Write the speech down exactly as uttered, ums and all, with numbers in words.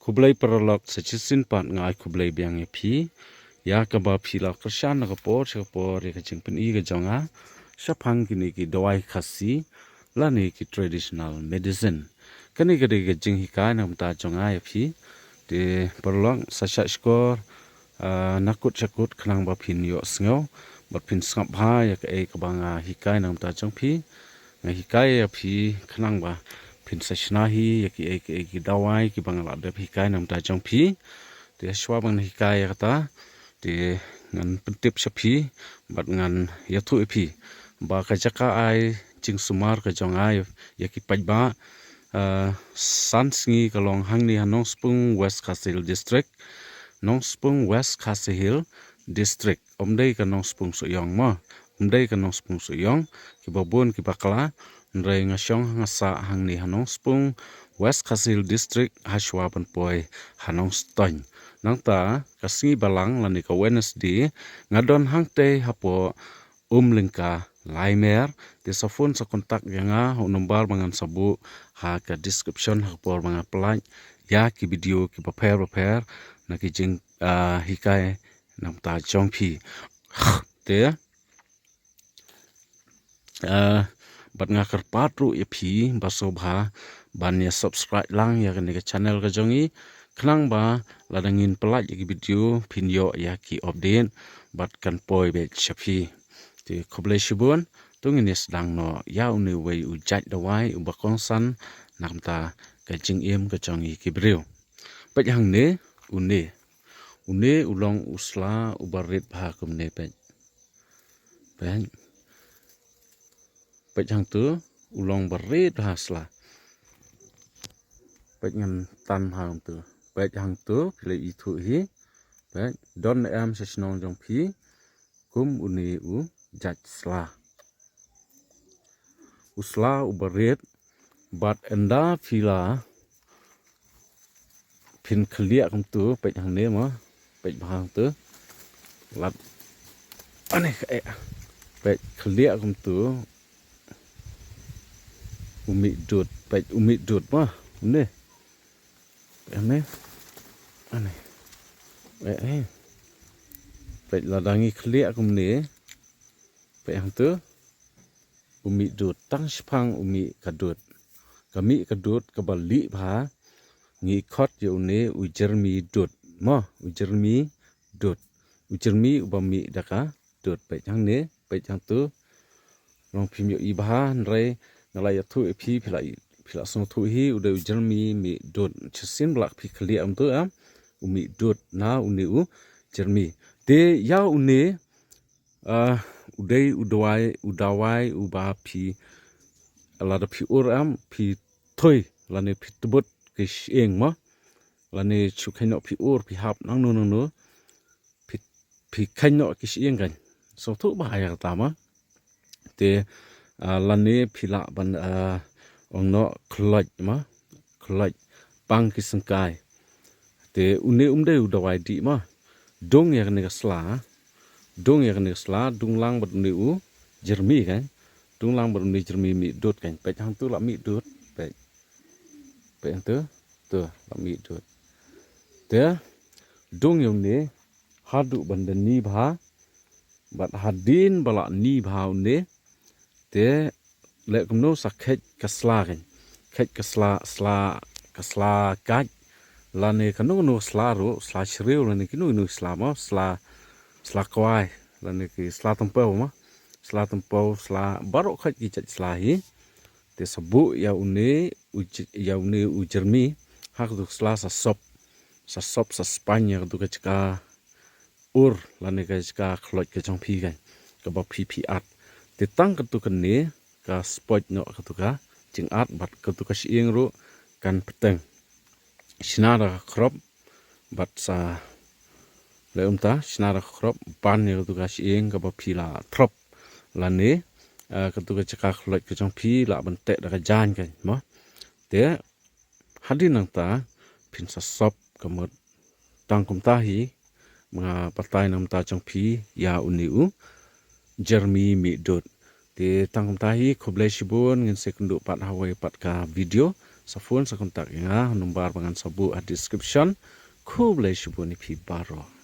Khublei paralok, sa shisien pat nga ai khublei biang ïa phi ïa kaba phi la kyrshan na ka por sha ka por ïa ka jingpyni ka jong nga shaphang kine ki dawai Khasi lane ki traditional medicine. Kane ka dei ka jinghikai na ka bynta jong nga ïa phi. Te paralok, sa shah shkor, ah, na kut sha kut khnang ba phin ïohsngew bad phin sngap bha ïa kaei kaba nga hikai na ka bynta jong phi. Nga hikai ïa phi khnang ba phin sa shna hi ïa kiei kiei ki dawai kiba nga la dep hikai na ka bynta jong phi. Te shuwa ba ngan hikai ïa kata, te ngan pyntip sha phi bad ngan ïathuh ïa phi ba ka jaka ai jingsumar ka jong nga ïa ki paidbah, ah, san sngi ka long hangne ha Nongspung, West Khasi Hills District. Nongspung, West Khasi Hills District. Ym dei ka Nongspung Sohiong mo. Ym dei ka Nongspung Sohiong. Kiba bun kiba kla. Hynrei nga shong nga sah hangne ha Nongspung, West Khasi Hills District, ha shuwa ban poi ha Nongstoiñ. Nangta ka sngi balang lane ka Wednesday nga don hangtei hapoh Umlyngka Laimer. Te sa phone sa contact ïa nga ha u number ba ngan sa buh ha ka description ha ka por ba nga pyllait ïa ki video kiba pher ba pher na ki jing, ah, hikai na ka bynta jong phi. Te, ah, bad nga kyrpad ruh ïa phi ba sngewbha ban ïa subscribe lang ïa kane ka channel ka jong ngi khnang ba lada ngin pyllait ïa ki video phin ïoh ïa ki update bad kan poi beit sha phi. Te khublei shibun, to ngin ïa sdang noh ïa une uwei u jait dawai uba kongsan na ka bynta ka jingim ka jong ngi ki briew. Peit hangne, une. Une u long u sla uba rit bha kumne, peit. Peit. Peit hangto, u long ba rit bha sla. Peit, ngan tan bha hangto. Peit hangto, phi la ithuh hi. Peit, don ne em sha shnong jong phi kum une u jait sla. U sla uba rit, bad ynda phi la, phin khlieh kumto, peit hangne mo, peit bha hangto. Lad. Ane, eh, peit khlieh kumto. U mih dud, peit u mih dud mo, une. Ane. Ane. Eh, eh. Peit lada ngi khlieh kumne. Peit hangto. U mih dud, tang shiphang u mih ka dud. Ka mih ka dud kaba lieh bha. Ngi khot ïa une u jyrmi dud. Mo, u jyrmi dud. U jyrmi uba mih da ka dud, peit hangne, peit hangto. Long phim ïohi bha, hynrei nga la ïathuh ïa phi, phi la, phi la sngewthuh hi, u dei u jyrmi mih dud. Shisien ba lah phi khlieh kumto, em, u mih dud na une u jyrmi. Te ïa une, ah, u dei u dawai, u dawai uba phi, lada phi ur, em, phi thui lane phi tbut ki shyieng mo, lane shu kheiñ noh phi ur, phi hap nangno nangno, phi, phi kheiñ noh ki shyieng kan. Sngewthuh bha ïa kata mo. Te, ah, lane phi lah ban, ah, ong noh khloit mo, khloit pang ki syngkai. Te une um dei u dawai dih mo. Dung ïa kane ka sla. Dung ïa kane ka sla, dung lang bad une u jyrmi kan. Dung lang bad une u jyrmi mih dud kan. Peit hangto la mih dud. Peit. Peit hangto. To, la mih dud. Te, dung ïa une, haduh ban da ni bha. Bad hadien ba la ni bha une. Te, leh kumno sa kheit ka sla kan. Kheit ka sla, sla, ka sla kait. Lane kano kano sla ruh, sla shriew, lane kino kino sla mo, sla, sla kwai, lane ki sla tympew mo. Sla tympew, sla baroh kheit ki jait sla hi. Te sa buh ïa une, u j-, ïa une u jyrmi, ha kato ka sla sa sop. Sa sop, sa spaiñ ïa kato ka jaka ur, lane ka jaka khloit ka jong phi kan, kaba phi phi at. Te tang kato kane, ka spoit noh kato ka jingat, bad kato ka shyieng ruh kan pteng. Shna da ka khrop, bad sa leh kumta, shna da ka khrop, ban ïa kato ka shyieng kaba phi la throp. Lane, eh, kato ka jaka khloit ka jong phi lah ban teh da ka jaiñ kan, mo. Te, hadien nangta, phin sa sop ka mut. Tang kumta hi, nga batai na ka bynta jong phi, ïa une u jyrmi mih dud. Te tang kumta hi, khublei shibun, ngin sa ïakynduh pat ha kawei pat ka video. Sa phone sa contact ïa nga ha number ba ngan sa buh ha description. Khublei shibun ïa phi baroh.